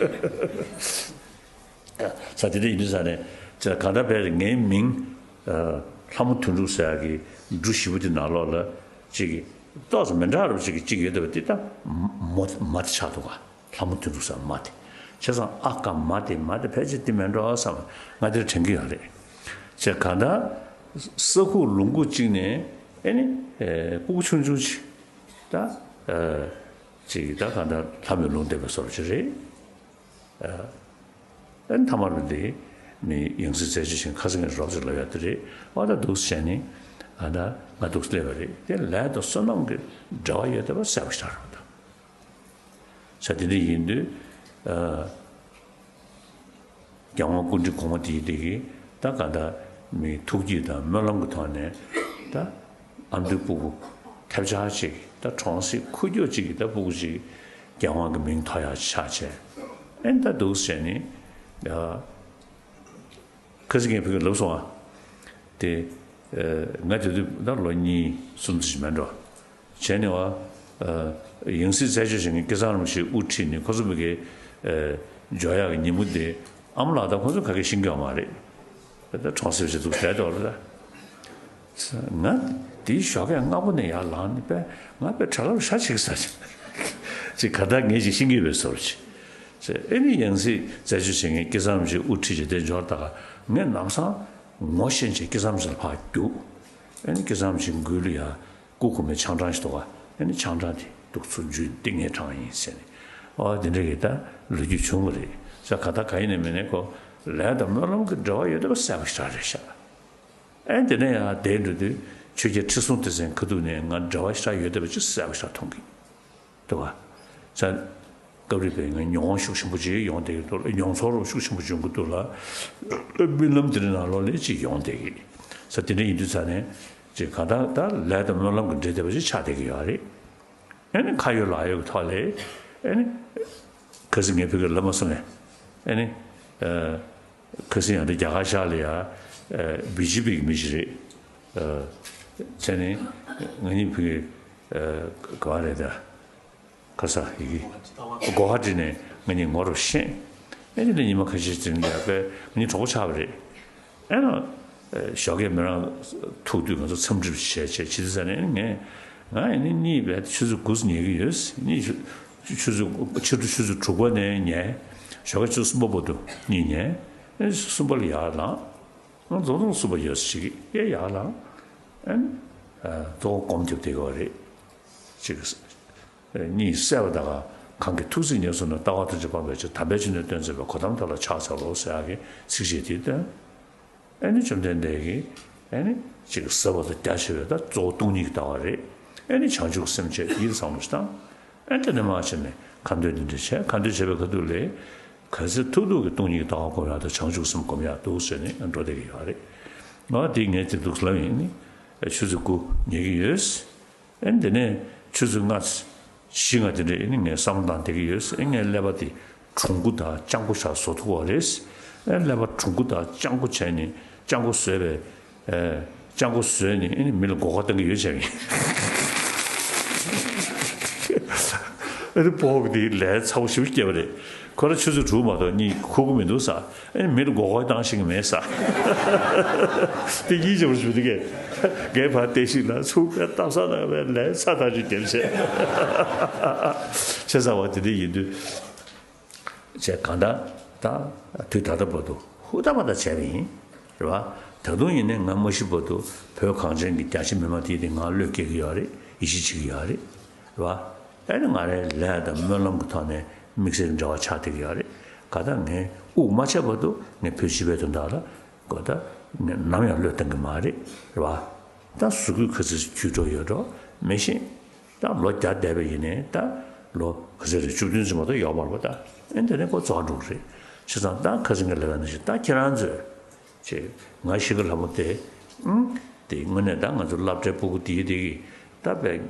ས་དེ་འདྲ་ཡིན་དུས་ས་ནས་ཅིག་གང་ལྟར་བས་ངའི་མིང་ལྷ་མོ་དོན་གྲུབ་ཟེར་ཡག་གི་འབྲུ་བཞི་པོ་དེ་ནང་ལོགས་ལ་ཅིག་ཏོག་ཙམ་མི་འདྲ་བ་ཅིག་ཅིག་ཡོད་བསྡད་པ་དེ་ད་མོ་མ་དེ་ཆགས་འདུག་ག་ལྷ་མོ་དོན་གྲུབ་ཟེར་མ་དེ། བྱས་ཙང་ཨ་ཀ་མ་དེ་མ་དེ་ཕལ་ཆེར་དེ་མིན་འགྲོ་བསམ་ང་དེར་དྲན་གྱི་ཡོད་རེད། བྱས་གང་ལྟར་ས་ཁུག་ལུང་ཁུག་ཅིག་ནས་ཨེ་ནི་ཨེ་སྤུ་གུ་ཆུང་ཆུང་ཅིག་ད་ཨེ་ཅིག་ད་གང་ལྟར་ལྷ་མོའི་ལུང་བསྟན་པའི་བཟོ་འདྲ་ཅིག་རེད། ཨེ་ཨེ་ནི་ཐ་མར་འདི་ནི་ཡང་སྲིད་རྩད་གཅོད་བྱེད་མཁན་ཁ་སང་ངས་རོབ་ཅིག་ལབ་ཡག་དེ་རེད། ཨ་ད་འདུག་སེ་བྱས་ནས་ཨ་ད་ང་འདུག་སེ་སླེབས་པ་རེད། དེ་ལས་དང་བསོད་ནམས་ཀྱི་འབྲེལ་བ་ཡོད་བསྡད་པ་གསལ་པོ་ཞིག་རེད་པ་ད། ས་དེ་འདྲ་ཡིན་དུས། ཨ། རྒྱལ་དབང་སྐུ་ཕྲེང་གོང་མ་དེའི་དེ་གིས་ད་ག་ད་མི་ཐུགས་བསྐྱེད་དང་སྨོན་ལམ་གྱི་ཐོག་ནས་ད་ཨ་མདོའི་སྤུ་གུ་ཐབས་ཆག་ཅིག་ད་གྲོང་གསེབ་ཁུག་ཀྱོག་ཅིག་གི་ད་སྤུ་གུ་ཅིག་རྒྱལ་དབང་གི་མིང་ཐོགས་ཡག་ཆགས་བྱས། ཨེ་ད་འདུག་སེ་བྱས་ནས་ཨ། ཁ་སང་ངས་ཕ་གིར་ལབ་སོང་ཨ། དེ། ཨ། ང་དེ་དུས་ད་ལོ་གཉིས་གསུམ་ཙམ་ཞིག་མིན་འགྲོ། བྱས་ནས་བ། ཨ། ཡང་སྲིད་རྩད་གཅོད་བྱེད་མཁན་སྐལ་བཟང་རིན་པོ་ཆེས་དབུ་ཁྲིད་ནས་ཁོ་ཚོ་མི་གའི། ཨ། འབྱོར་ཡག་གི་ཉིན་མོ་དེ་ཨ་མ་ལགས་དང་ཁོ་ཚོ་ག་གེ་ཤེས་ཀྱི་ཡོད་མ་རེད། ད་གྲོང་གསེབ་ཅིག་འདུག་བསྡད་འདུག་ལ་ད། ང་དེའི་ཞོགས་ཀས་སྔ་པོ་ནས་ཡར་ལངས་ནས་པས་ང་པས་གྲྭ་ལ་ཞག་ཅིག་ཟ་ཅིག་ག་ད་ངས་ཅིག་ཤེས་ཀྱི་ཡོད་པའི་བཟོ་འདྲ་ཅིག་ཨེ་ནི་ཡང་སྲིད་རྩད་གཅོད་བྱེད་མཁན་སྐལ་བཟང་རིན་པོ་ཆེ་དབུ་ཁྲིད་བྱས་དེ་འབྱོར་ད་ག་ངས་ལམ་སང་ངོ་ཤེས་བྱས་སྐལ་བཟང་རིན་པོ་ཆེ་ལ་ཕར་རྒྱུགས། ཨེ་ནི་སྐལ་བཟང་རིན་པོ་ཆེའི་མགུལ་ལ་ཡ་སྐུ་གོང་མའི་ཆང་གྲང་ཞིག་འདུག་ག་ཨེ་ནི་ཆང་གྲང་དེ་འདུག་ཚུར་འཇུས་ཏེ་ངས་དྲངས་ཡིན་ཟེར་ནས་ཨོ་དེ་འདྲ་གི་ད་ལོ་རྒྱུས་བྱུང་བ་རེད་ཟེར། ག་ད་ག་ཡིན་ནའི་མིན་ནའི་ཁོ་ལས་དང་སྨོན་ལམ་གྱི་འབྲེལ་བ་ཡོད་བསྡད་པ་གསལ་པོ་ཞེ་དྲག་རེད་ཤག་ཨེ་དེ་ནས་ཡང་བསྡད་འགྲོ་དུས་ཆོས་རྒྱལ་ཁྲི་སྲོང་ལྡེ་བཙན་ཁ་ཐུག་ནས་ང་འབྲེལ་བ་ཞེ་དྲག་ཡོད་བསྡད་པ་ཅིག་གསལ་པོ་ཞེ་དྲག་མཐོང་གི་འདུག་ག་ས་སྐབས་རེ་བས་ང་མྱོང་བ་ཤུགས་ཆེན་པོ་ཅིག་ཡོང་བསྡད་ཀྱི་འདུག་ལ། མྱོང་ཚོར་ཤུགས་ཆེན་པོ་འབྱུང་གི་འདུག་ལ། དབུ་མའི་ལམ་དེ་འདྲའི་ནང་ལོགས་ལ་ཅིག་ཡོང་བསྡད་ཀྱི་ས་དེ་འདྲ་ཡིན་དུས་ཙང་ནས་ཅིག་གང་ལྟར་ད་ལས་དང་སྨོན་ལམ་གྱི་འབྲེལ་བསྡད་པ་ཅིག་ཆགས་བསྡད་ཀྱི་ཡོད་རེད། ཨེ་ནི་ཁ་ཡོད་ལག་ཡོད་ཀྱི་ཐོག་ལས་ཨེ་ནི་ཁ་སང་ངས་ཕ་གིར་ལབ་མ་སོང་ངས་ཨེ་ནི་ཨ། ཁ་སང་ཡང་དེ་རྒྱ་གར་ཤར་ལ་ཡ་ཨ། བི་ཇེ་པི་གི་མི་ཞིག་རེད། ཨ། བྱས་ནས་ང་གཉིས་ཕ་གིར་ཨ། ག་བ་རེད་ད། ཁ་ས་ཡི་གེ་གོ་ཧ་ཊི་ནས་ང་གཉིས་ངོ་རུ་ཤེས། ཨེ་དེ་ནས་ཉི་མ་ཁ་ཤས་ཙམ་ལ་ཡ་པས་ང་གཉིས་གྲོགས་པོ་ཆགས་པ་རེད། ཨེ་ན། ཞོགས་ཀས་མི་རང་ཐུག་དུས་ང་ཚོ་འཚམས་འདྲི་བྱས་བྱས་བྱེད་དུས་ཙ་ནས་ངས་ང་ཡིན་ནི་གཉིད་བས་ཆུ་ཚོད་དགུ་ཙམ་ཉལ་གི་ཡོད། གཉིད་ཆུ་ཆུ་ཚོད་ཕྱི་དྲོ་ཆུ་ཚོད་དྲུག་པ་ནས་ཉལ། ཞོགས་ཀ་ཆུ་ཚོད་གསུམ་པ་བར་དུ་གཉིད་ཉལ། ཨེ་གསུམ་པ་ལ་ཡར་ལངས། ང་རྫོང་རྫོང་གསུམ་པ་ཡོད་ཟེར་གི་ཨེ་ཡར་ལངས། ཨེ་གཙོ་བོ་སྒོམ་རྒྱབ་བསྡད་ཀྱི་ཡོད་རེད། ཅིག་གཉིད་སད་པ་དང་གང་གི་ཐུགས་རྗེ་ཉེར་གསུམ་ན་ལྟ་བ་ཐམས་ཅད་སྤངས་པའི་ཕྱིར། དམ་པའི་ཆོས་ནི་སྟོན་མཛད་པ། གོའུ་ཏམ་དེ་ལ་ཕྱག་འཚལ་ལོ་ཟེར་ཡག་གི་ཚིགས་བཅད་དེ་བཏོན། ཨེ་ནི་བཅོམ་ལྡན་འདས་ཀྱིས་ཨེ་ནི་ཅིག་ཟབ་པ་དང་རྒྱ་ཆེ་བའི་ད་གཙོ་བོ་སྟོང་ཉིད་ཀྱི་ལྟ་བ་རེད། ཨེ་ནི་བྱང་ཆུབ་སེམས་བསྐྱེད་ཡིད་བཟང་པོ་ཞིག་དང་། ཨེ་དེ་ནས་མར་བྱས་ནས་ཁ་འདོན་དེ་འདྲ་བྱས། ཁ་འདོན་བྱས་པའི་ཁ་ཐུག་ལ་གལ་སྲིད་ཐུག་ཐུག་གི་སྟོང་ཉིད་ཀྱི་ལྟ་བ་སྒོམ་ཡག་དང་བྱང་ཆུབ་སེམས་སྒོམ་ཡག་འདུག་ཟེར་ནས་འགྲོ་བསྡད་ཀྱི་ཡོད་རེད། ང་དེ་ངས་དེ་འདུག་ལབ་ཡིན་ནི་ཆུ་ཚོད་དགུ་ཉལ་གྱི་ཡོད། ཨེ་འདི་ནས་ཆུ་ཚོད་ལྔ་བཞི་ལྔ་དེ་འདྲ་ཨེ་ནི་ངས་བསམ་བློ་བཏང་བསྡད་ཀྱི་ཡོད། ཨེ་ངའི་ཀླད་པ་དེ་གྲུང་པོ་དང་སྤྱང་པོ་ཞིག་བཟོ་ཐུབ་པ་རེད། ཨེ་ཀླད་པ་གྲུང་པོ་དང་སྤྱང་པོ་བྱས་ནས་སྤྱང་པོ་བཟོས་པའི་ཨེ་སྤྱང་པོ་བཟོས་ནས་ཨེ་ནི་མི་ལ་མགོ་སྐོར་གཏོང་གི་ཡོད་བྱས་པ་ཡིན། ཨ་རི་སྤོ་གི་དེ་ལས་ཚ་བོ་ཞིག་སྐྱེ་བ་རེད། ཁོ་ར་ཆུ་ཚོད་དྲུག་མ་གཏོགས་གཉིད་ཁུག་གི་མི་འདུག་ས། ཨ་ནི་མི་ལ་མགོ་སྐོར་བཏང་ཤེས་གི་མེད་ས། དེ་གཉིས་བྱེད་པར་ཞུ་དེ་གས། རྒན་ཕར་བལྟས་ཤིག་ལ་ཚུགས་པའི་སྟབས་ས་ན་བའི་ལས་ཚ་ཐག་ཆོད་རྒྱབ་བྱས། བྱས་ཙང་བ་དེ་འདྲ་ཡིན་དུས། བྱས་གང་ལྟར་ད་དུས་ད་ལྟ་བར་དུ་ཧུར་ཐག་པ་ད་བྱས་པ་ཡིན། རེད་བ། ད་དུང་ཡིན་ནའི་ང་མ་ཤི་བར་དུ་བོད་གངས་ཅན་གྱི་རྒྱ་ཆེ་མི་མང་དེ་དེ་ང་བློས་སྐྱེ་གི་ཡོད་རེད། ཡིད་ཆེས་བྱེད་ཀྱི་ཡོད་རེད། རེད་བ། ཨ་ནི་ང་རའི་ལས་དང་སྨོན་ལམ་གྱི་ཐོག་ནས་དམིགས་བསལ་འབྲེལ་བ་ཆགས་བསྡད་ཀྱི་ཡོད་རེད། ག་ད་ངས་དབུགས་མ་ཆད་བར་དུ་ངས་བོད་སྤྱི་པའི་དོན་དག་ལ་གོ་ད་ངས་ནམ་ཡང་བློས་གཏོང་གི་མ་རེད། རེད་བ། ད་གཟུགས་པོ་ག་ཚོད་འཁྱུད་འགྲོ་ཡོད་འགྲོ་མི་ཤེས། ད་ལོ་བརྒྱ་འདས་པ་ཡིན་ནའི་ད་ལོ་ག་ཚོད་རེད། བཅུ་བདུན་ཙམ་མ་གཏོགས་ཡོད་མ་རེད་པ། ད་ཨེ་འདི་ནས་ཁོ་རྫོགས་འགྲོ་གི་རེད། བྱས་ཙང་ད་ཁ་སང་གི་ལས་ཀ་ནང་བཞིན་ད་ཁྱེད་རང་ཚོས་ཅེས་ང་ཤི་ཁ་ལྷ་མོ་དེ་ཨང་། དེ་དངོས་གནས་ད་ང་ཚོ་སློབ་གྲྭའི་སྤུ་གུ་དེའི་དེ་གི་ད་དཔེ་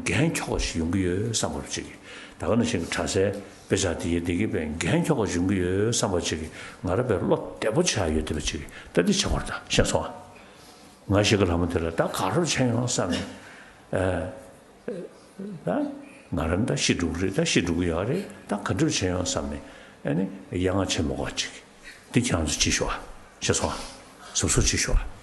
འགན་འཁྱོག་པ་ཞིག་ཡོང་གི་ཡོད་བསམ་པ་ཅིག་གི། ད་ག་ནང་བཞིན་གྱི་གྲྭ་སའི་དཔེ་ཆ་དེའི་དེ་གི་དཔེ་འགན་འཁྱོག་པ་ཞིག་ཡོང་གི་ཡོད་བསམ་པ་ཅིག་གི། ང་རང་དཔེ་བློ་བདེ་པོ་ཆགས་ཡོད་བསྡད་པ་ཅིག་གི། ད་འདི་བྱེད་དགོས་རེད། ད་ཤེས་སོང་ཨ། ང་ཤི་ཁ་ལྷ་མོ་དེ་ལ་ད་ག་རེ་བྱས་ཡོང་བསམ་ནས། ཨ། ད་ང་རང་ད་ཤི་འགྲོ་གི་རེད། ད་ཤི་འགྲོ་གི་ཡོད་རེད། ད་ག་འདྲ་བྱས་ཡོང་བསམ་ནས། ཨ་ནི་ཡ་ང་ཆེན་མོ་ག་ཅིག་འདི་ཁྱེད་རང་ཚོ་ཅིག་ཤོག་ཨ། ཤེས་སོང་ཨ། གཟབ་གཟབ་ཅིག་ཤོག་ཨ།